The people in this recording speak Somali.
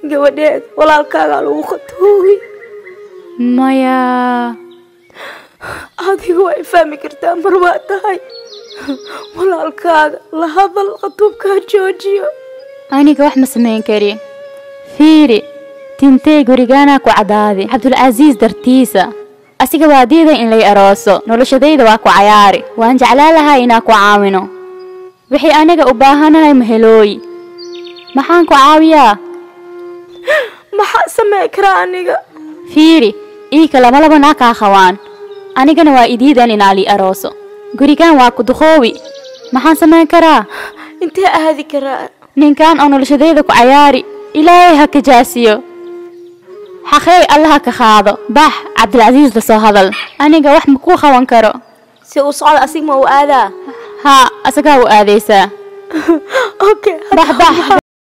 Gabadheed walaalkaagaa lagu khatuubi. Maya, adiga waa i fahmi kartaa, mar waa tahay walaalkaaga la hadal, khatuubkaa joojiyo. Aniga wax ma samayn kari. Fiiri, tintey gurigaanaa ku caddaadi Cabdulcasiis dartiisa. Asiga waa diiday in lay arooso. Noloshadayda waa ku cayaari. Waan jeclaan lahaa inaa ku caawino. Wixii aniga u baahanahay mahelooyi. Maxaan ku caawiyaa? Maxaa samey karaa aniga? Fiiri, iika laba laba naa kaa qabaan, anigana waa idiidan inaa lii arooso. Gurigaan waa ku duqoowi. Maxaan samayn karaa? Intee aadi karaa? Ninkan oo noloshadayda ku cayaari, Ilaahay ha ka jaasiyo, xaqeey Allaha ka qaado. Bax, Cabdilcasiis la soo hadal. Aniga wax ma kuu qaban karo. Si uu socda asig ma uu aadaa? Haa, asagaa u aadaysaa. Okay. Bax, bax.